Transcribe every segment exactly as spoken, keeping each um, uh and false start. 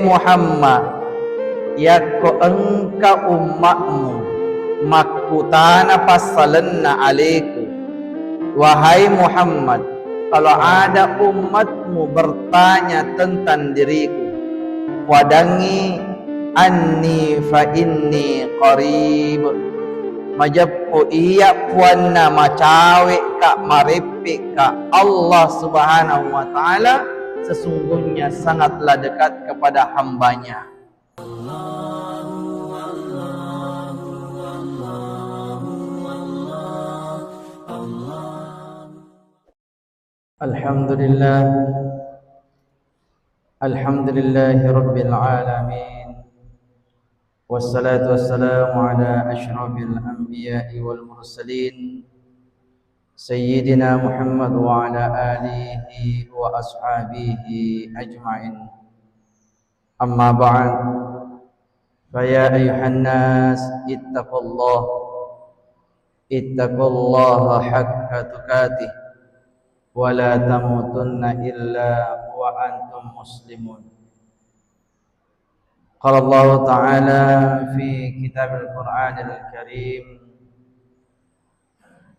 Muhammad, yakko engka umma'mu makkutana passalenna aleku, wahai Muhammad, kalau ada umatmu bertanya tentang diriku, puadangngi, anni fa inni qarib. Majeppu iya puanna macawe'ka, mareppekka Allah Subhanahu wa Ta'ala, sesungguhnya sangatlah dekat kepada hambanya. Alhamdulillah. Alhamdulillahi rabbil alamin. Wassalatu wassalamu ala asyrafil anbiya'i wal mursalin, Sayyidina Muhammad wa ala alihi wa ashabihi ajma'in. Amma ba'd. Fa ya ayyuhan nas, ittaqullah. Ittaqullaha haqqa tuqatih wa la tamutunna illa wa antum muslimun. Qala Allahu ta'ala fi kitabil Qur'anil Karim,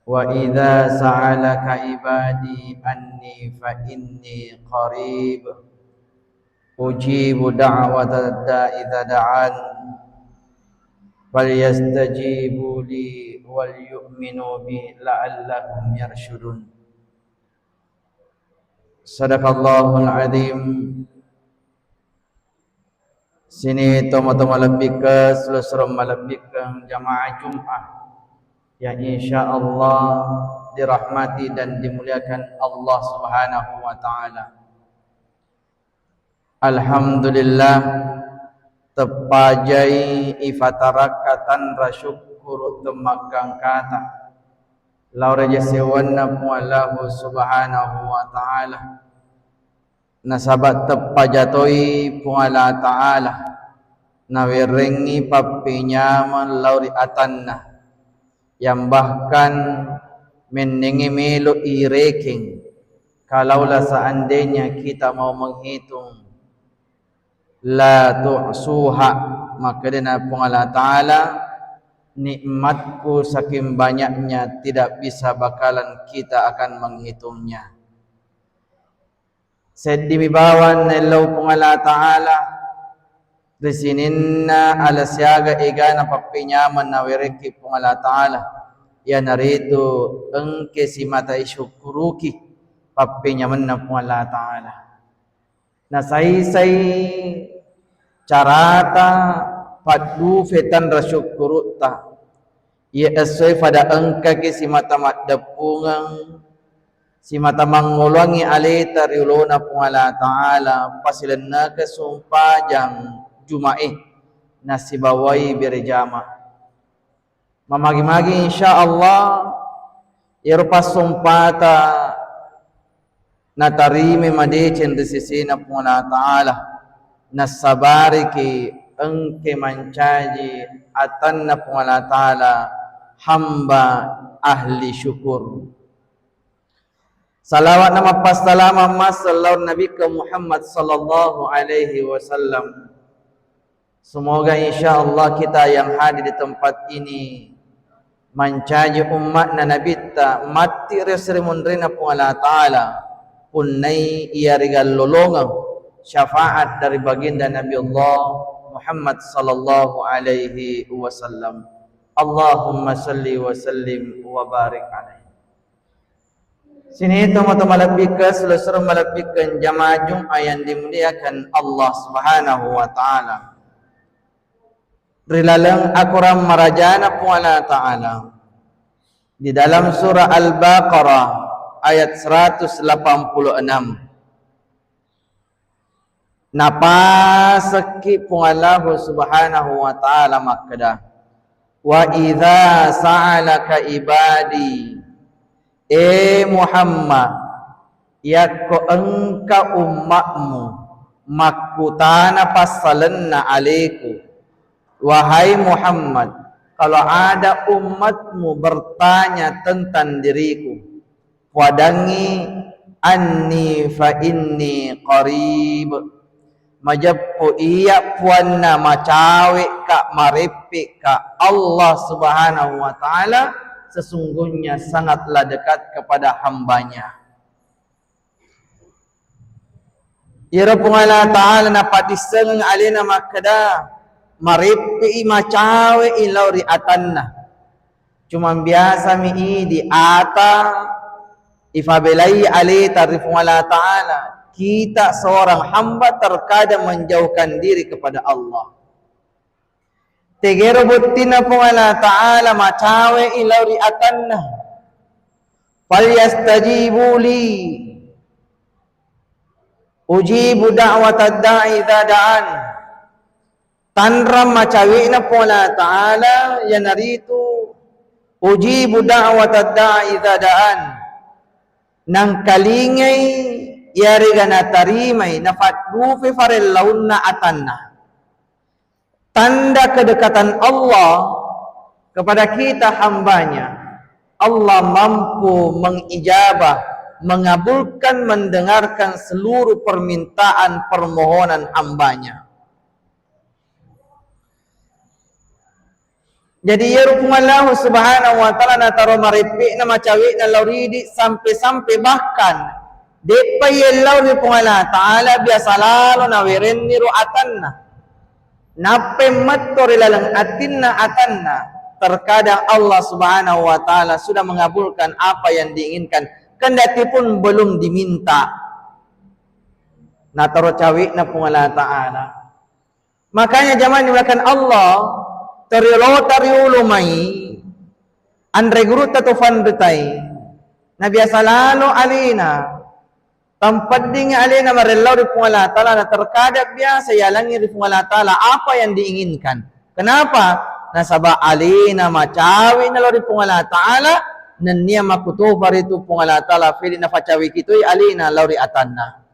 "Wa idza sa'alaka ibadi anni fa inni qarib, ujibu da'watad da'i idza da'an, falyastajibu li wal yu'minu bi la'allahum yarsyudun." Sadaqallahul adzim. Sini tomatoa malebbikkeng, selessureng malebbikkeng jamaah Jumat yang insya Allah dirahmati dan dimuliakan Allah Subhanahu wa Ta'ala. Alhamdulillah, teppajai ifatarakka tanra syukkuru temmaggangkata lao ri aja sewanna Puang Allahu Subhanahu wa Ta'ala. Nasaba teppaja toi Puang Allah Ta'ala nawerengngi pappenyameng lao ri atanna, yang bahkan mennengnge melo irekeng, kalaulah seandainya kita mau menghitung, la tuhsuha, makkedana Puang Allah Ta'ala, nikmatku saking banyaknya tidak bisa bakalan kita akan menghitungnya. Seddiwi bawang naellau Puang Allah Ta'ala ri sininna ala siaga egana pappenyameng nawerekki Puang Allah Ta'ala, iyanaritu engke simata isyukkuruki pappenyamenna Puang Allah Ta'ala. Nasaisai carata paddufe tanra syukkurutta. Iye essoe fada engkaki simata maddeppungeng, simata mangoloangngi aleta ri olona Puang Allah Ta'ala, pasilennakeng sumpajang Jumae nasibawai berejama. Mamagi-magi insya Allah iyaro passumpata natarimai madeceng ri sesena Puang Allah Ta'ala, nassabariki engke mancaji atanna Puang Allah Ta'ala, hamba ahli syukur. Salawat na mappassalama masseng lao ri Nabitta Muhammad sallallahu alaihi wasallam. Semoga insya Allah kita yang hadir di tempat ini mancaji ummatna Nabitta matti ri esso ri munrinna Puang Allah Ta'ala, punnai iya rigallolongeng syafaat dari baginda Nabi Allah Muhammad sallallahu alaihi wasallam. Allahumma salli wa sallim wa barik alaihi. Sini tomatoa malebbikkeng, selessureng malebbikkeng jamaah Jumat yang dimuliakan Allah Subhanahu wa Ta'ala. Ri laleng akorang marajana Puang Allah Ta'ala di dalam surah Al-Baqarah ayat seratus delapan puluh enam. Napasekki Puang Allahu Subhanahu wa Ta'ala makkeda, "Wa idza sa'alaka ibadi," e Muhammad, yakko engka umma'mu makkutana passalenna aleku, wahai Muhammad, kalau ada umatmu bertanya tentang diriku, puadangngi, "Anni fa inni qarib." Majeppu iya puanna, macawe'ka, mareppekka, Allah Subhanahu wa Ta'ala sesungguhnya sangatlah dekat kepada hambanya. Iyaro Puang Allah Ta'ala napaddissengeng alena makkeda, mareppe'i, macawe'i lao ri atanna. Cuma biasami idi ata ifabelai aleta ri Puang Allah Ta'ala. Kita seorang hamba terkadang menjauhkan diri kepada Allah. Tegero bottinna Puang Allah Ta'ala macawe'i lao ri atanna. Falyastajibu li. Ujibu da'watad da'i idza da'an. Tanrang macawe'na Puang Allah Ta'ala iyanaritu ujibu da'watad da'i idza da'an. Nangkalingai iyarega natarimai, nafaddufai farellaunna atanna. Tanda kedekatan Allah kepada kita hambanya, Allah mampu mengijabah, mengabulkan, mendengarkan seluruh permintaan permohonan hambanya. Jadi iyaro Puang Allah Subhanahu wa Ta'ala nataro mareppe'na, macawe'na lao ridi, sampai-sampai bahkan de'pa yellau ri Puang Allah Ta'ala biasa lalo nawerenni ro atanna. Nappai metto ri laleng atinna atanna, terkadang Allah Subhanahu wa Ta'ala sudah mengabulkan apa yang diinginkan, kendati pun belum diminta. Nataro cawe'na Puang Allah Ta'ala. Makanya jamaah dimuliakan Allah, toriolota riolo mai anre gurutta to fanritai. Na biasa lalo alena, tampeddingi alena marellau ri Puang Allah Ta'ala, na terkadang biasa yalangi ri Puang Allah Ta'ala apa yang diinginkan. Kenapa? Nasaba alena macawe nalo ri Puang Allah Ta'ala, nennia makkutofa ritu Puang Allah Ta'ala fili nafacawe kitoi alena lao ri atanna.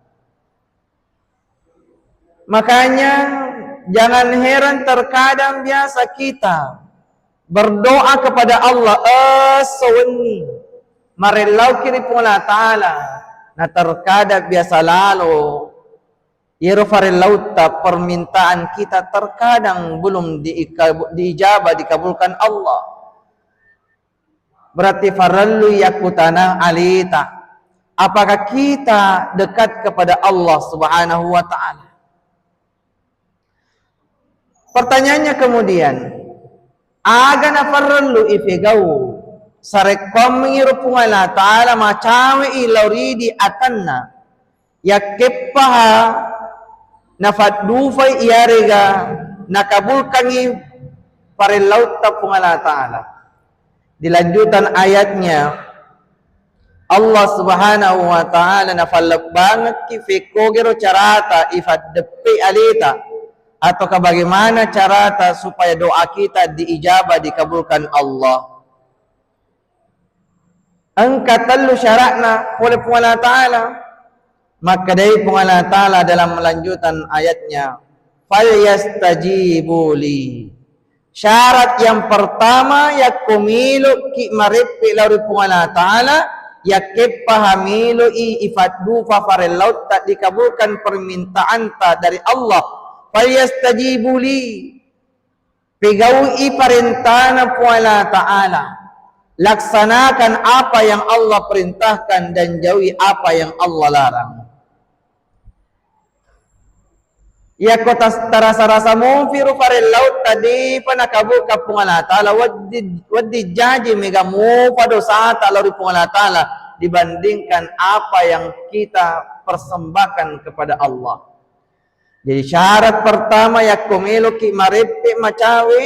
Makanya jangan heran terkadang biasa kita berdoa kepada Allah, esso wenni, marellauki ri Puang Allah Ta'ala, na terkadang biasa lalo iyaro farellautta, permintaan kita terkadang belum diika-, diijabah, dikabulkan Allah. Berarti farellu yakkutanang aleta, apakah kita dekat kepada Allah Subhanahu wa Ta'ala? Pertanyaannya kemudian, aga nafarellu ifegau sarekkoammengngi ro Puang Allah Ta'ala macawe'i lao ridi atanna, yakkeppaha nafaddufai iyarega nakabulkangngi parellautta Puang Allah Ta'ala. Di lanjutan ayatnya, Allah Subhanahu wa Ta'ala nafallebbangekki fekkogero carata ifaddeppe aleta, ataukah bagaimana carata supaya doa kita diijabah, dikabulkan Allah. Engka tellu syara'na pole Puang Allah Ta'ala. Makkedai Puang Allah Ta'ala dalam lanjutan ayatnya, "Falyastajibu li." Syarat yang pertama, yakko melo'ki mareppe lao ri Puang Allah Ta'ala, yakkeppaha melo'i ifaddufa farellautta, dikabulkan permintaanta dari Allah. "Falyastajibu li." Pegau'i parentana Puang Allah Ta'ala. Laksanakan apa yang Allah perintahkan dan jauhi apa yang Allah larang. Yakko tas-, tarasa-rasa mufi ro farellautta, de'pa nakabulkan Puang Allah Ta'ala, wedding, wedding jaji mega mupa dosata lao ri Puang Allah Ta'ala dibandingkan apa yang kita persembahkan kepada Allah. Jadi syarat pertama, yakko meloki mareppe macawe,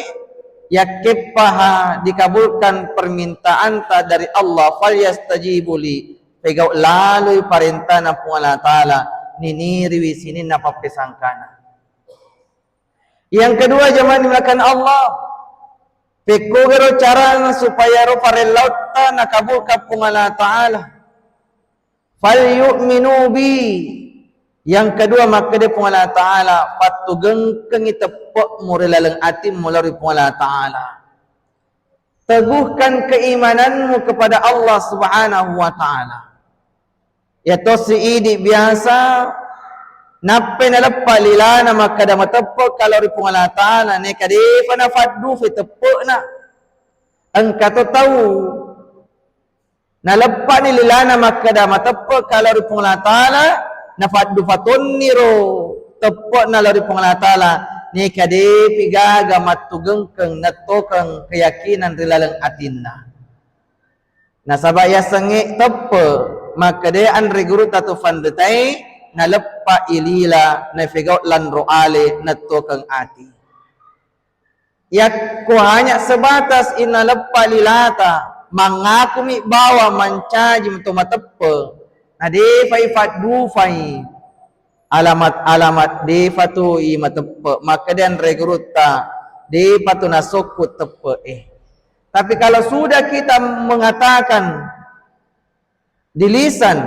yakkeppaha dikabulkan permintaanta dari Allah, falyastajibu li, pegau laloi parentana Puang Allah Ta'ala, niniriwi sininna pappesangkana. Yang kedua, jamaah dimuliakan Allah, pekkogero carana supaya ro farellautta nakabulkan Puang Allah Ta'ala. "Falyu'minu bi." Yang kedua, makkeda Puang Allah Ta'ala, pattugengkengi teppe'mu ri laleng atimmu lao ri Puang Allah Ta'ala. Teguhkan keimananmu kepada Allah Subhanahu wa Ta'ala. Yatosi idi biasa Nappai naleppa lilana makkeda mateppe' ka lao ri Puang Allah Ta'ala, neka defa nafaddufai teppe'na. Engka to tau naleppani lilana makkeda mateppe' ka lao ri Puang Allah Ta'ala, nafaddufa tonniro teppe'na lao ri Puang Allah Ta'ala, neka depi gaga mattugengkeng nattokeng keyakinan ri laleng atinna. Nasaba' yasengnge teppe', makkedai anre gurutta tu fanritae, naleppa ilila, nafegau lanro ale, nattokeng ati. Yakko hanya sebatas inaleppa lilata, mangakumi bawa mancaji to mateppe', na defa ifaddufai alamat-alamat, defa tu i mateppe', makkedai anre gurutta, defa tu nasokku teppe'e. Tapi kalau sudah kita mengatakan di lisan,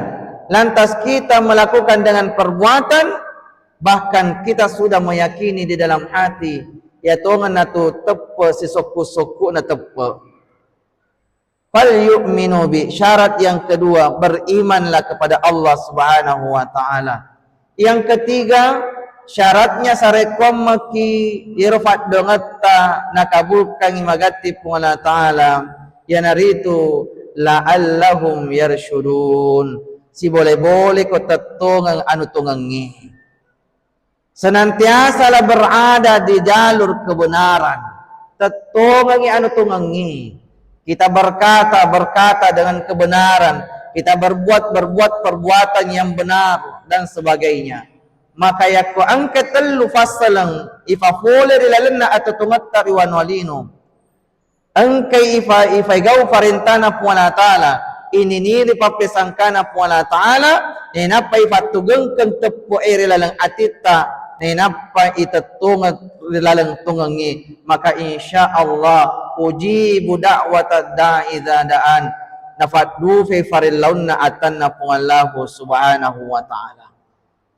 lantas kita melakukan dengan perbuatan, bahkan kita sudah meyakini di dalam hati, iya tongeng natu teppe' sisokku-sokku'na teppe'. Fal yu'minu bi, syarat yang kedua, berimanlah kepada Allah Subhanahu wa Ta'ala. Yang ketiga, syaratnya sarekkuammeki iyaro faddongetta nakabulkangngi magatti Puang Allah Ta'ala, iyanaritu la'allahum yarsyudun, sibole-boleko tettongeng anu tongengnge. Senantiasalah berada di jalur kebenaran. Tettongengi anu tongengi. Kita berkata, berkata dengan kebenaran. Kita berbuat, berbuat perbuatan yang benar dan sebagainya. Maka yakko engka tellu fassaleng ifafole ri lalenna atotongetta ri wanua lino. Engkai ifa-, ifaigau parentana Puang Allah Ta'ala, ininiri pappesangkana Puang Allah Ta'ala, nainappa ifattugengkeng teppo'e ri laleng atitta, nainappa itettongeng ri laleng tongengnge, maka insya Allah ujibu da'watad da'i idza da'an, nafaddufai farellaunna atanna Puang Allahu Subhanahu wa Ta'ala.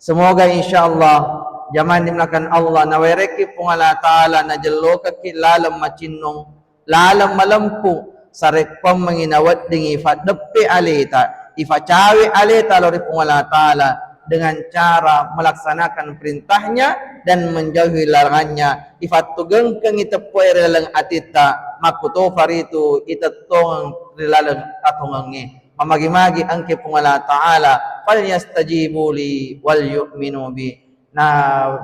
Semoga insya Allah jamaah dimuliakan Allah, nawerekki Puang Allah Ta'ala, najellokekki laleng macinnong, laleng malempu, sarekkuammengi naweddingi ifaddeppe aleta, ifacawe aleta lao ri Puang Allah Ta'ala dengan cara melaksanakan perintahnya dan menjauhi larangannya, ifattugengkengi teppo'e ri laleng atitta, makkutofa ritu itettongeng ri laleng atongengnge. Mamagi-magi engke Puang Allah Ta'ala, "Falyastajibu li wal yu'minu bi." Nah,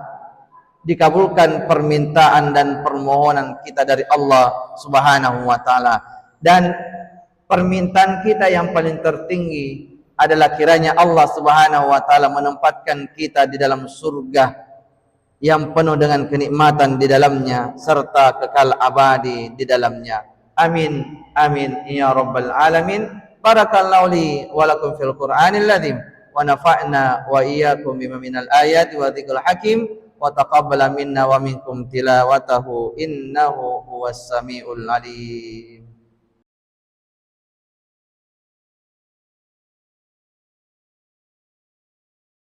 dikabulkan permintaan dan permohonan kita dari Allah Subhanahu wa Ta'ala. Dan permintaan kita yang paling tertinggi adalah kiranya Allah Subhanahu wa Ta'ala menempatkan kita di dalam surga yang penuh dengan kenikmatan di dalamnya serta kekal abadi di dalamnya. Amin, amin, ya rabbal alamin. Barakallahu li wa lakum fil Qur'anil azim, wa nafa'na wa iyyakum bima minal ayati wa dzikril hakim, wa taqabbala minna wa minkum tilawatahu, innahu huwas samiul alim.